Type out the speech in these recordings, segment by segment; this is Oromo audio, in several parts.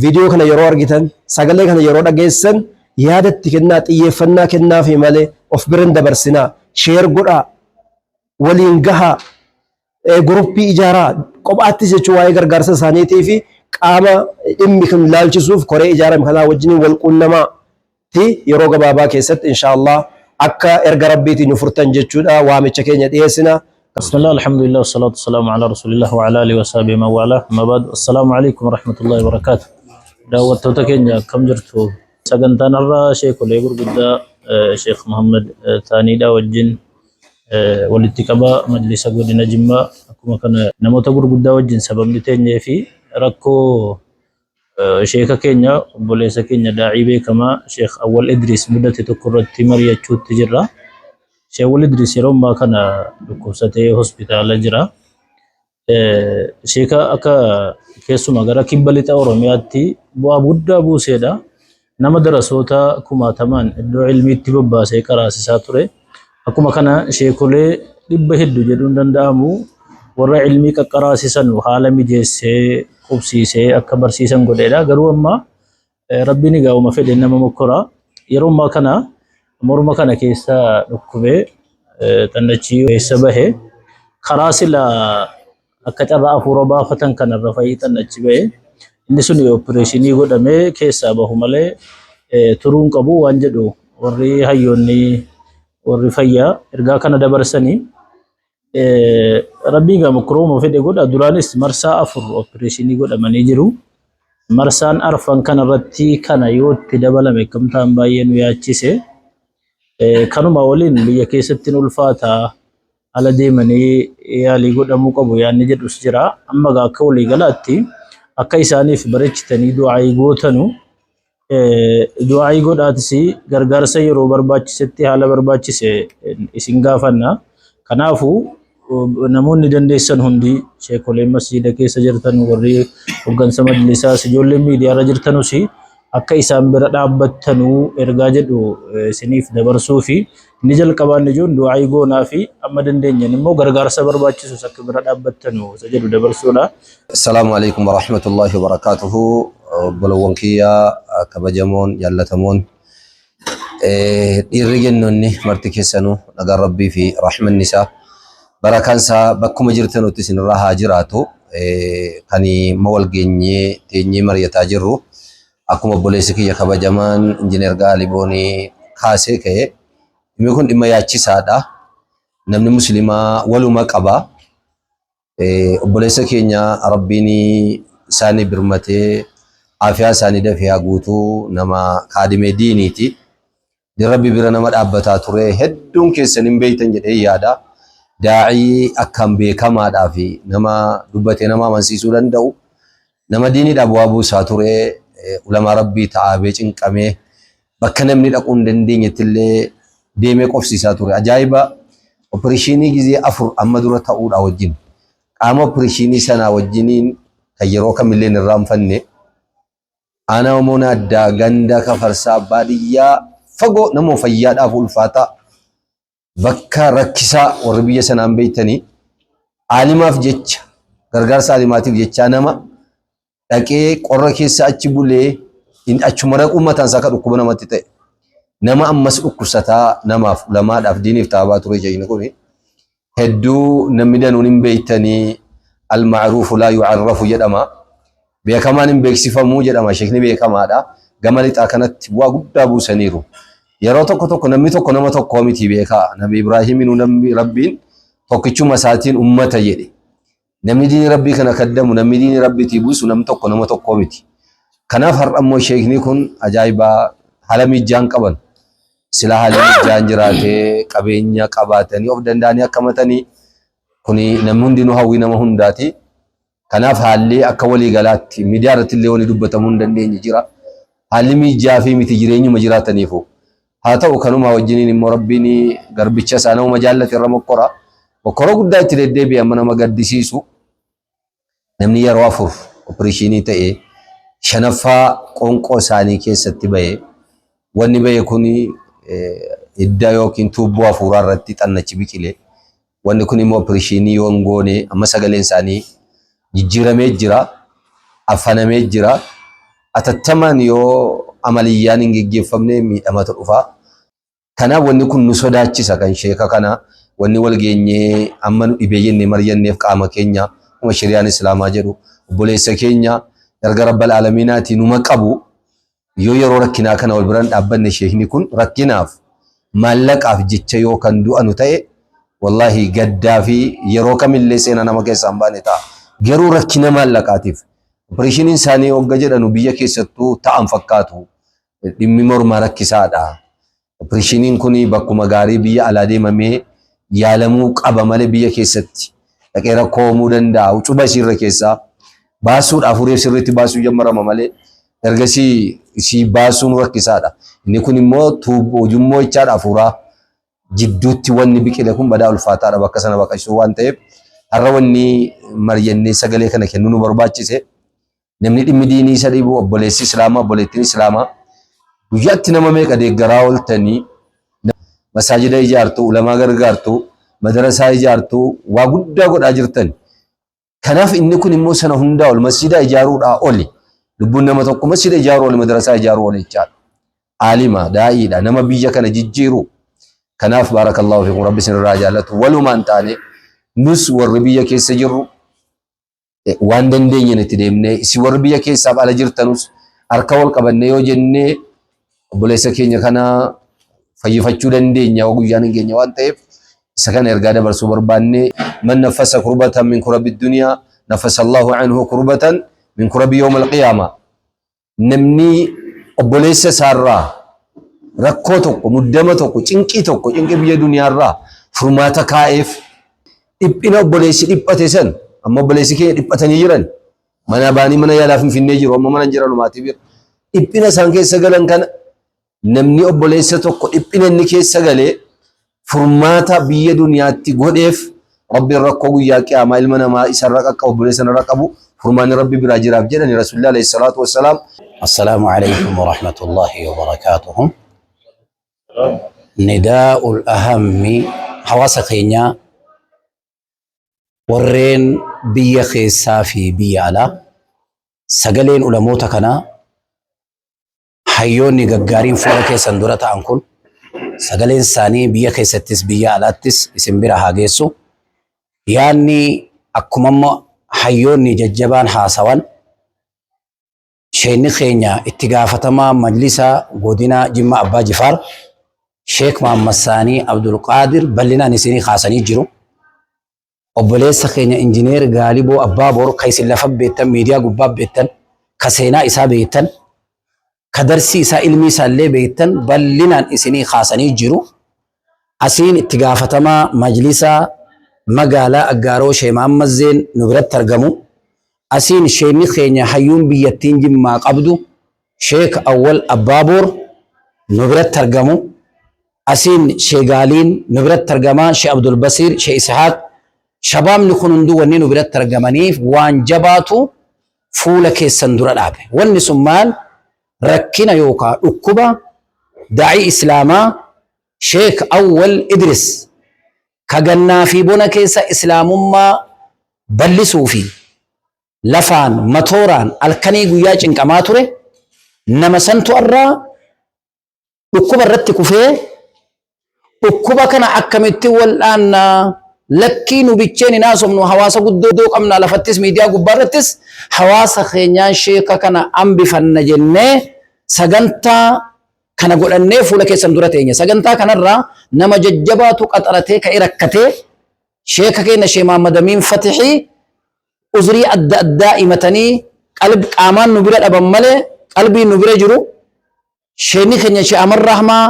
Viidiyoo kana yeroo argitan, sagalee kana yeroo dhageessan yaada itti kennaa, xiyyeeffannaa kennaafi malee of bira hin dabarsinaa. Share godhaa, waliin gahaa, guruppii ijaaraa, kophaattis jechuun waa'ee gargaarsa isaaniitii fi qaama dhimmi kun ilaalchisuuf koree ijaarame kanaa wajjin wal quunnamaa ti yeroo gabaabaa keessatti inshaallah akka erga rabbiitiin nu furtan jechuudha waamicha keenya dhiyeessina. Bismillah, alhamdulillah, wassalatu wassalamu ala rasulillah wa ala alihi wa sahbihi man wala. Amma ba'd. Assalaamu alaikum wa rahmatullahi wa barakatuh. Daawwattoota keenya akkam jirtu? Sagantaan har'a sheekolee gurguddaa Sheekh Muhammad Taaniidhaa wajjin walitti qaba majlisa godina Jimmaa akkuma kana namoota gurguddaa wajjin sababni teenyee fi rakkoo Sheeka keenya obboleessa keenya daa'ii beekamaa Sheekh Awwal Idriis mudate tokko irratti mari'achuutti jirra. Sheekh Awwal Idriis yeroo ammaa kana dhukkubsatee hospitaala jira. Sheeka akka keessumaa gara kibba lixa Oromiyaatti bu'aa guddaa buuseedha. Nama darasoota kumaatamaan iddoo ilmiitti bobbaasee qaraasisaa ture. Akkuma kana sheekolee dhibba heddu jedhuun danda'amu warra ilmii qaqqaraasisan haala mijeessee qubsiisee akka barsiisan godheedha. Garuu amma Rabbiin egaa uma fedhe nama mokkora. Yeroo ammaa kana morma kana keessa dhukkubee xannachii keessa bahe karaa sila akka carraa hafuura baafatan kanarra fa'ii xannachi bahe inni sun opereeshinii godhamee keessaa bahu malee turuu hin qabu waan jedhu warri hayyoonni warri fayyaa ergaa kana dabarsanii. Rabbiin gaa mokkoruma fedhe godha duraanis marsaa 4 opereeshinii godhamanii jiru. Marsaan arfan kanarratti kana yoo itti dabalame akkam ta'an baay'ee nu yaachise. Kanuma waliin biyya keessatti hin ulfaata ala deemanii yaalii godhamuu qabu yaadni jedhus jira. Amma gaa akka waliigalaatti akka isaaniif bareechitanii du'aayii gootanu Du'aa'ii godhaatis gargaarsa yeroo barbaachisetti haala barbaachise isin gaafanna. Kanaafuu namoonni dandeessan hundi sheekoleen masjiida keessa jirtan warri hoggansa majlisaas ijoolleen miidiyaarra jirtanus akka isaan bira dhaabbattanuu ergaa jedhu isiniif dabarsuu fi inni jalqabaa inni ijoon du'aa'ii goonaa fi amma dandeenyan immoo gargaarsa barbaachisus akka bira dhaabbattanu isa jedhu dabarsuudha. Assalaamu alaikum warahmatullahi wabarakatuhu. Obbolowwan kiyya kabajamoon jaallatamoon dhiirri gennonni marti keessanuu nagaan rabbii fi rahmanni isaa barakaan isaa bakkuma jirtanutti isinirraa haa jiraatu. Kan ma wal geenyee teenyee mari'ataa jirru akkuma obboleessi kiyya kabajamaan injineer Gaalii Boonii kaasee ka'e dhimmi kun dhimma yaachisaadha. Namni musliimaa waluma qaba. Obboleessa keenya Rabbiin isaanii birmatee aafiyaa isaanii dafee haa guutuu nama kaadimee diiniiti. Diin Rabbi bira nama dhaabbataa ture hedduun keessan hin beektan jedhee yaada. Daa'ii akkaan beekamaadhaa fi nama dubbatee nama amansiisuu danda'u nama diiniidhaa bu'aa buusaa ture ulamaa Rabbii ta'aabee cinqamee bakka namni dhaquu hin dandeenyetti illee deemee qofsiisaa ture. Ajaa'iba opereeshinii gizee 4 amma dura ta'uudha wajjin qaama opereeshinii sanaa wajjiniin kan yeroo kamillee hin irraanfanne aanaa Omoon Addaa ganda Kafarsaa baadiyyaa fagoo nama fayyaadhaaf ulfaataa bakka rakkisaa warri biyya sanaan beektanii aalimaaf jecha gargaarsa aalimaatiif jechaa nama dhaqee qorra keessa achi bulee achuma dhaquu mataan isaa akka dhukkuba namatti ta'e. Nama ammas dhukkubsataa namaaf ulamaadhaaf diiniif taabaa ture jechuun kun hedduu namni danuun hin beektanii al-ma'ruufu laa yu'arrafu jedhama. Beekamaan hin beeksifamuu jedhama sheekni beekamaadha. Gama lixaa kanatti bu'aa guddaa buusaniiru. Yeroo tokko tokko namni tokko nama tokkoo miti beekaa. Nabi Ibraahiminuu namni Rabbiin tokkichuma isaatiin ummata jedhe. Namni diinii Rabbii kana kaddamu, namni diinii Rabbiitii buusu nam tokko nama tokkoo miti. Kanaaf har'a immoo sheekni kun ajaa'ibaa haala miijjaan qaban. Silaa haala miijjaan jiraatee qabeenya qabaatanii of danda'anii akka matanii kuni namni hundinuu hawwii nama hundaati. Kanaaf haalli akka waliigalaatti miidiyaa irratti illee wanni dubbatamuu hin dandeenye jira. Haalli miijjaa fi miti jireenyuma jiraataniifu. Haa ta'u kanumaa wajjiniin immoo Rabbiin garbicha isaa namuma jaallate irra mokkora. Mokkora guddaa itti deddeebi'e amma nama gaddisiisu. Namni yeroo 4 opereeshinii ta'e shanaffaa qoonqoo isaanii keessatti ba'e. Wanni ba'e kun hidda yookiin tuubboo hafuuraa irratti xannachi biqile. Wanni kun immoo opereeshinii yoo hin goone amma sagaleen isaanii jijjiiramee jira. Affanamee jira. Atattamaan yoo amaliyyaan hin geggeeffamne miidhamatu dhufa. Kanaaf wanni kun nu sodaachisa kan sheeka kana wanni wal geenyee amma nu dhibee jennee maryanneef qaama keenya akkuma shari'aan islaamaa jedhu obboleessa keenya erga rabbal aalamiinaatii numa qabu yoo yeroo rakkinaa kana wal biraan dhaabbanne sheekni kun rakkinaaf maallaqaaf jecha yoo kan du'anu ta'e wallaahi gaddaa fi yeroo kamillee seenaa nama keessaa hin baane ta'a. Garuu rakkina maallaqaatiif opereeshiniin isaanii hogga jedhanu biyya keessattuu ta'an fakkaatu dhimmi mormaa rakkisaadha. Opereeshiniin kun bakkuma gaarii biyya alaa deemamee yaalamuu qaba malee biyya keessatti dhaqee rakkoo uumuu danda'a. Ucuba isiirra keessaa baasuudhaaf horii sirriitti baasuu jammarama malee ergasii isii baasuun rakkisaadha. Inni kun immoo ujummoo jechaadha hafuuraa jidduutti wanni biqile kun badaa ulfaataadha bakka sana baqaqsuu waan ta'eef har'a wanni mari'annee sagalee kana kennuu nu barbaachise. Namni dhimmi diinii isa dhibu obboleessi Islaamaa obboleettiin Islaamaa guyyaatti nama meeqa deeggaraa ooltanii masaajida ijaartu, ulamaa gargaartu, madarasaa ijaartu, waa guddaa godhaa jirtan. Kanaaf inni kun immoo sana hundaa ol masjida ijaaruudhaa oli. Lubbuun nama tokko masjida ijaaruu oli, madarasaa ijaaruu oli jechaadha. Aalima, daa'iidha, nama biyya kana jijjiiru. Kanaaf baarakallahu fiikum rabbi isinirraa jaallatu walumaan taane nus warri biyya keessa jirru waan dandeenyeen itti deemnee isin warri biyya keessaaf ala jirtanus harka wal qabannee yoo jennee obboleessa keenya kana fayyifachuu dandeenya yoo guyyaan hin geenye waan ta'eef isa kana ergaa dabarsuu barbaanne man naffasa kurbatan min kurabi duniyaa naffasa Allahu anhu kurbatan min kurabi yawm alqiyaama Namni obboleessa isaarraa rakkoo tokko, muddama tokko, cinqii tokko, cinqii biyya duniyaarraa furmaata kaa'eef dhiphina obboleessi dhiphate san amma obboleessi keenya dhiphatanii jiran mana baanii mana yaalaa finfinnee jiru amma mana hin jiran maatii bira dhiphina isaan keessa galan kana Namni obboleessa tokko dhiphina inni keessa galee furmaata biyya duniyaatti godheef Rabbiin rakkoo guyyaa qiyaamaa ilma namaa isarra qaqqabu obboleessa irra qabu furmaanni Rabbi biraa jiraaf jedhani Rasuulli alayhi salaatu wassalaam. Assalaamu alaikum warahmatullahi wabarakaatuhu. Nidaa'ul ahammi hawaasa keenyaa warreen biyya keessaa fi biyya alaa sagaleen ulamoota kanaa Hayyoonni gaggaariin fuula keessan dura ta'an kun sagaleen isaanii biyya keessattis biyya alaattis isin bira haa geessu. Yaanni akkuma amma hayyoonni jajjabaan haasawan sheekni keenya itti gaafatamaa majlisa godina Jimma Abbaa Jifaar Sheek Mahammad Saanii Abdulqaadir bal'inaan isinii kaasanii jiru. Obboleessa keenya Injineer Gaaliboo Abbaaboor ka isin lafa beektan, miidiyaa gubbaa beektan, ka seenaa isaa beektan, ka darsii isaa ilmii isaa illee beektan bal'inaan isinii kaasanii jiru. Asiin itti gaafatamaa majlisa magaalaa Aggaaroo Sheeh Mahammad Zeen nu biratti argamu. Asiin sheekni keenya hayyuun biyyattiin Jimmaa qabdu Sheek Awwal Abbaaboor nu biratti argamu. Asiin Shee Gaaliin nu biratti argama, Shee Abdul Basiir, Shee Ishaaq. Shabaabni kun hunduu wanni nu biratti argamaniif waan jabaatu fuula keessan dura dhaabe. Wanni sun maal? Rakkina yookaa dhukkuba daa'ii Islaamaa Sheek Awwal Idris ka gannaa fi bona keessa Islaamummaa bal'isuu fi lafaan, matooraan, alkanii guyyaa cinqamaa ture nama santu arraa dhukkuba irratti kufee dhukkuba kana akkamitti wal'aanna lakkii nu bicheen hin haasofnu hawaasa guddoo qabna lafattis miidiyaa gubbaa irrattis hawaasa keenyaan sheeka kana hambifanna jennee sagantaa kana godhannee fuula keessan dura teenya. Sagantaa kanarraa nama jajjabaatu qaxaratee ka'ee rakkatee sheeka keenya Shee Mahammad Amiin Fatihii uzrii adda addaa himatanii qalb qaamaan nu bira dhaban malee qalbiin nu bira jiru. Sheekni keenya Sheekh Ahmad Rahmaa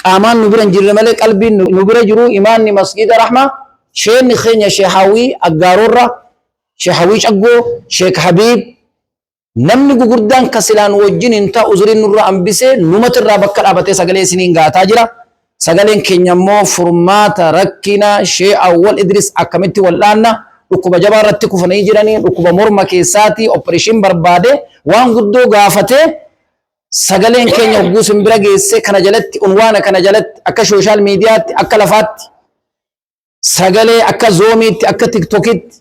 qaamaan nu bira hin jirre malee qalbiin nu bira jiru imaanni masgiida Rahmaa. Sheekni keenya Sheekh Hawwii Aggaaroorra, Sheekh Hawwii Caggoo, Sheekh Habiib namni gugurdaan ka silaa nu wajjin hin taa'u uzuriin nurra hambisee numatu irraa bakka dhaabatee sagalee isiniin gaataa jira. Sagaleen keenya immoo furmaata rakkina Sheekh Awwal Idris akkamitti wal'aanna dhukkuba jabaa irratti kufanii jiranii dhukkuba morma keessaatii opereeshin barbaade waan guddoo gaafatee sagaleen keenya hogguu isin bira geessee kana jalatti unwaana kana jalatti akka sooshaal miidiyaatti akka lafaatti sagalee akka zoomiitti akka tiktokitti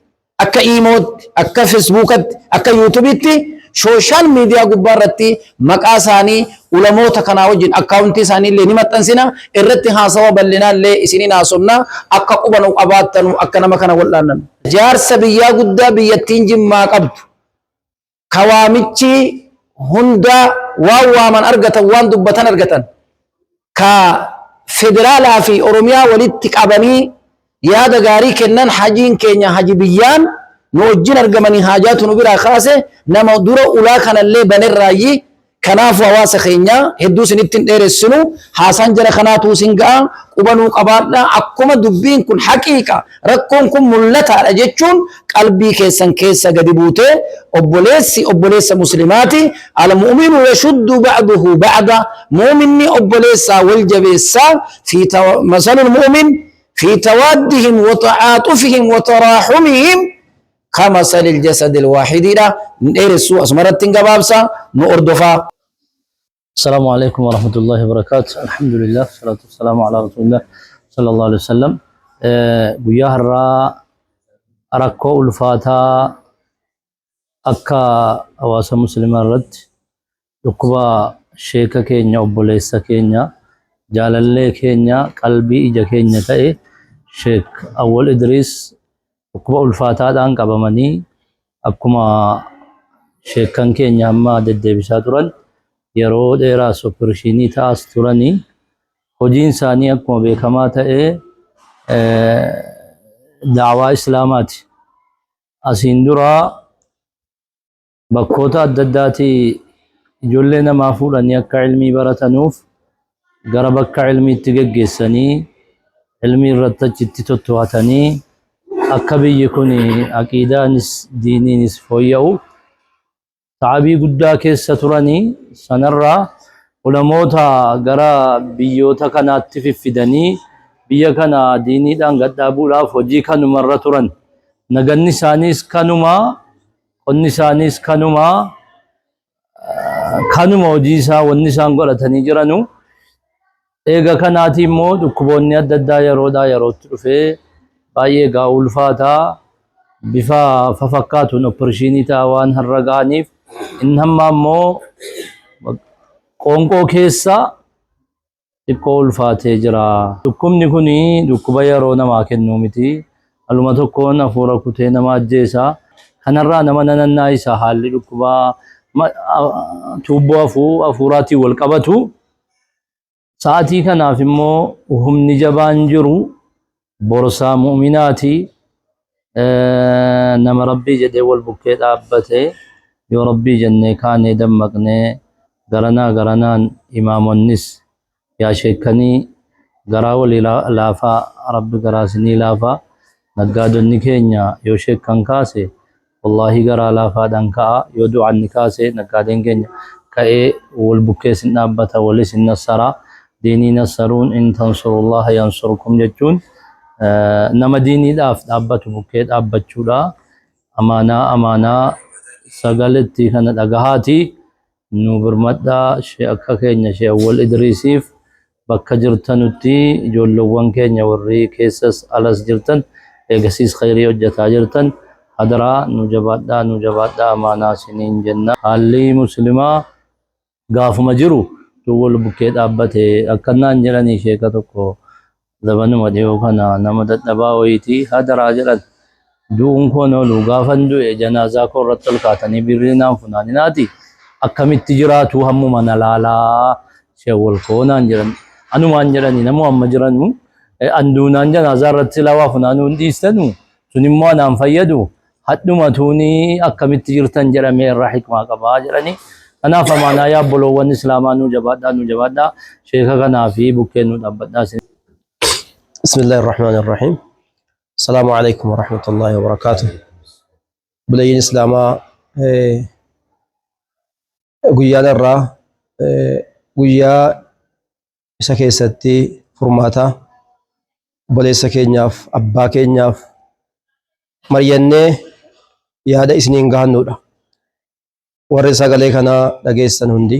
akka iimootti akka feesbuukatti akka yuutuubitti Sooshaal miidiyaa gubbaa irratti maqaa isaanii ulamoota kanaa wajjin akkaawuntii isaanii illee ni maxxansina. Irratti haasawa bal'inaa illee isiniin haasofna akka quba nu qabaattanu akka nama kana wal'aannan. Jaarsa biyyaa guddaa biyyattiin Jimmaa qabdu ka waamichi hundaa waan waaman argatan waan dubbatan argatan ka federaalaa fi Oromiyaa walitti qabanii yaada gaarii kennan hajiin keenya haji biyyaan nu wajjin argamanii haajaatu nu biraa kaase nama dura ulaa kanallee banerraayyi. Kanaafu hawaasa keenya hedduu isinitti hin dheeressinu, haasaan jara kanaatuu isin ga'a, quba nuu qabaadhaa, akkuma dubbiin kun haqiiqa, rakkoon kun mul'ataadha jechuun qalbii keessan keessa gadi buutee obboleessi obboleessa muslimaati, al-mu'minu yashuddu ba'duhu ba'da, mu'minni obboleessaa wal jabeessaa, fi masalul mu'min fi tawaaddihim wa ta'aaxufihim wa taraahumihim kamasalil jasadil waahidiidha. Hin dheeressu, asumarratti hin gabaabsa, nu hordofaa. Assalaamu alaikum warahmatullahi wabarakatuh. Alhamdulillah, salatu wassalamu ala rasulillah sallallahu alaihi wasallam. Guyyaa har'aa rakkoo ulfaataa akka hawaasa muslimaa irratti dhukkuba sheeka keenya, obboleessa keenya, jaalallee keenya, qalbii ija keenya ta'e Sheek Awwal Idriis dhukkuba ulfaataadhaan qabamanii akkuma sheekkan keenya amma deddeebisaa turan yeroo dheeraas opereshinii ta'as turanii hojiin isaanii akkuma beekamaa ta'e da'awaa Islaamaati. Asiin dura bakkoota adda addaatii ijoollee namaa fuudhanii akka ilmii baratanuuf gara bakka ilmiitti geggeessanii ilmii irratti achitti totto'atanii akka biyyi kun aqiidaanis diiniinis fooyya'u ta'abii guddaa keessa turanii sanarraa ulamoota gara biyyoota kanaatti fiffidanii biyya kana diiniidhaan gad dhaabuudhaaf hojii kanumarra turan. Naganni isaaniis kanuma, qonni isaaniis kanuma, kanuma hojii isaa wanni isaan godhatanii jiranu. Eega kanaatii immoo dhukkuboonni adda addaa yeroodhaa yerootti dhufee baay'ee egaa ulfaataa bifa fafakkaatuun opereshinii ta'a waan har'a ga'aniif inni hamma immoo qoonqoo keessa xiqqoo ulfaatee jira. Dhukkubni kun dhukkuba yeroo namaa kennuu miti. Aluma tokkoon hafuura kutee nama ajjeesa. Kanarraa nama nanannaayisa haalli dhukkubaa tuubboo hafuuraatiin wal qabatu. Sa'atii kanaaf immoo humni jabaan jiru borsaa mu'minaati. Nama Rabbii jedhee wal bukkee dhaabbate yoo Rabbii jennee kaanee dammaqnee garanaa garanaan imaamonnis yaa sheekkanii garaa walii laafaa Rabbi garaa isinii laafaa naggaadonni keenya yoo sheekkan kaase Wallaahi garaa laafaadhaan ka'a yoo du'aanni kaase naggaadeen keenya ka'ee wal bukkees hin dhaabbata walis hin nassara diinii nassaruun in tansurullaha yansurkum jechuun nama diiniidhaaf dhaabbatu bukkee dhaabbachuudha amaanaa amaanaa sagaletti kana dhagahaati Nu birmadhaa Shee akka keenya Shee Awwal Idriisiif bakka jirtanutti ijoollowwan keenya warri keessas alas jirtan eegasiis khayrii hojjataa jirtan hadaraa nu jabaadhaa nu jabaadhaa amaanaa isiniin jenna. Haalli muslimaa gaafuma jiru tu wal bukkee dhaabbate akkannaan jedhanii sheeka tokko Zabanuma dhiyoo kana nama dadhabaa wayiiti hadaraa jedhan. Du'uun koo hin oolu gaafan du'e janaazaa koo irratti ol kaatanii birrii naan funaaninaati akkamitti jiraatu hammuma na laalaa shewwal koo naan jedhan. Anumaan jedhani namoo amma jiranu an duunaan janaazaa irratti silaa waa funaanuu hin dhiistanu sun immoo anaan fayyadu hadhuma tuuni akkamitti jirtan jedhamee irraa hikmaa qabaa jedhani. Kanaaf amaanaa yaa obboloowwan Islaamaa nuu jabaadhaa nuu jabaadhaa sheeka kanaa fi bukkeen nu dhaabbadhaa isin. Bismillahir Rahmanir Rahim. Assalaamu alaikum warahmatullahi wabarakatuh. Buleeyyiin Islaamaa guyyaan irraa guyyaa isa keessatti furmaata obboleessa keenyaaf abbaa keenyaaf maryannee yaada isiniin gahannuudha. Warri sagalee kanaa dhageessan hundi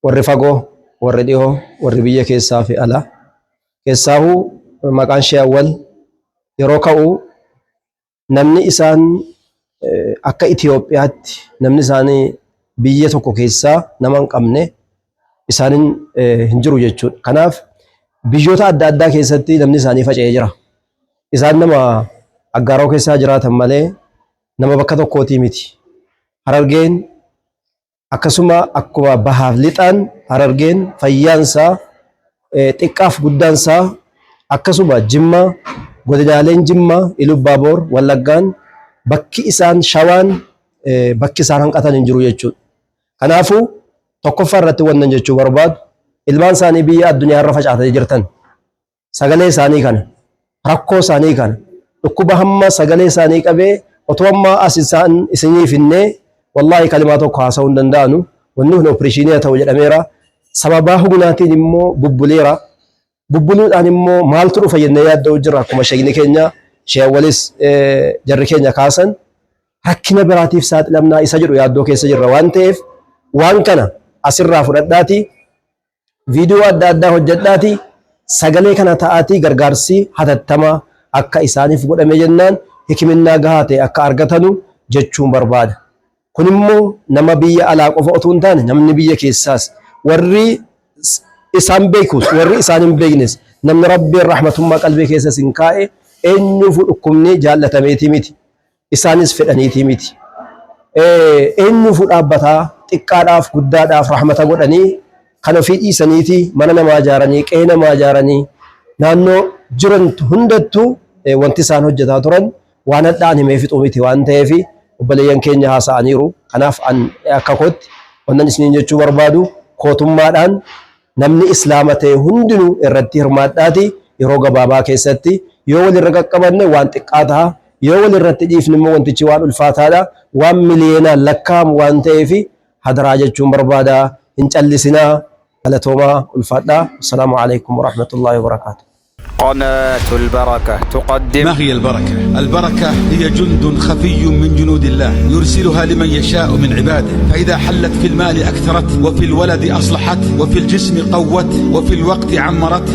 warri fagoo, warri dhihoo, warri biyya keessaa fi alaa keessaahuu maqaan Shee Awwal yeroo ka'u namni isaan akka Itoophiyaatti namni isaan biyya tokko keessaa nama hin qabne isaanin hin jiru jechuudha. Kanaaf biyyoota adda addaa keessatti namni isaanii faca'ee jira. Isaan nama Aggaaroo keessaa jiraatan malee nama bakka tokkootii miti. Harargeen akkasuma akkuma bahaaf lixaan Harargeen fayyaansaa xiqqaaf guddaansaa akkasuma Jimma godinaaleen Jimma, Ilubbaaboor, Wallaggaan bakki isaan Shawaan bakki isaan hanqatan hin jiru jechuudha. Kanaafuu tokkoffaa irratti wannan jechuu barbaadu ilmaan isaanii biyya addunyaa irra facaatanii jirtan sagalee isaanii kana rakkoo isaanii kana dhukkuba hamma sagalee isaanii qabee otoo amma as isaan isinii finnee wallaahi kalimaa tokko haasa'uu hin danda'anu wanni kun opereeshinii haa ta'u jedhameera sababaa humnaatiin immoo bubbuleera Bubbuluudhaan immoo maaltu dhufa jennee yaadda'u jirra akkuma sheekni keenya sheewwalis jarri keenya kaasan rakkina biraatiif saaxilamnaa isa jedhu yaaddoo keessa jirra waan ta'eef waan kana asirraa fudhadhaatii viidiyoo adda addaa hojjedhaatii sagalee kana ta'aatii gargaarsi hatattamaa akka isaaniif godhame jennaan hikiminnaa gahaa ta'e akka argatanu jechuun barbaada. Kun immoo nama biyya alaa qofa otuu hin taane namni biyya keessaas warri isaan beekus warri isaan hin beeknes namni Rabbiin rahmatummaa qalbii keessa isin kaa'e eenyuufuu dhukkubni jaallatameetii miti. Isaanis fedhaniitii miti. Eenyuufuu dhaabbataa xiqqaadhaaf guddaadhaaf rahmata godhanii kan ofii dhiisaniitii mana namaa ijaaranii qe'ee namaa ijaaranii naannoo jiran hundattuu wanti isaan hojjetaa turan waan hadha an himee fixuu miti waan ta'eef obboleeyyan keenya haasa'aniiru. Kanaaf an akka kootti wannan isiniin jechuu barbaadu kootummaadhaan namni islaama ta'e hundinuu irratti hirmaadhaati yeroo gabaabaa keessatti yoo walirra qaqqabanne waan xiqqaa ta'a yoo walirratti dhiifne immoo wantichi waan ulfaataadha waan miliyeenaan lakkaa'amu waan ta'eef hadaraa jechuun barbaada hin callisinaa galatoomaa ulfaadhaa. Assalaamu alaikum warahmatullaahi wabarakaatu. قناة البركة تقدم. ما هي البركة؟ البركة هي جند خفي من جنود الله يرسلها لمن يشاء من عباده، فإذا حلت في المال أكثرت، وفي الولد أصلحت، وفي الجسم قوت، وفي الوقت عمرت.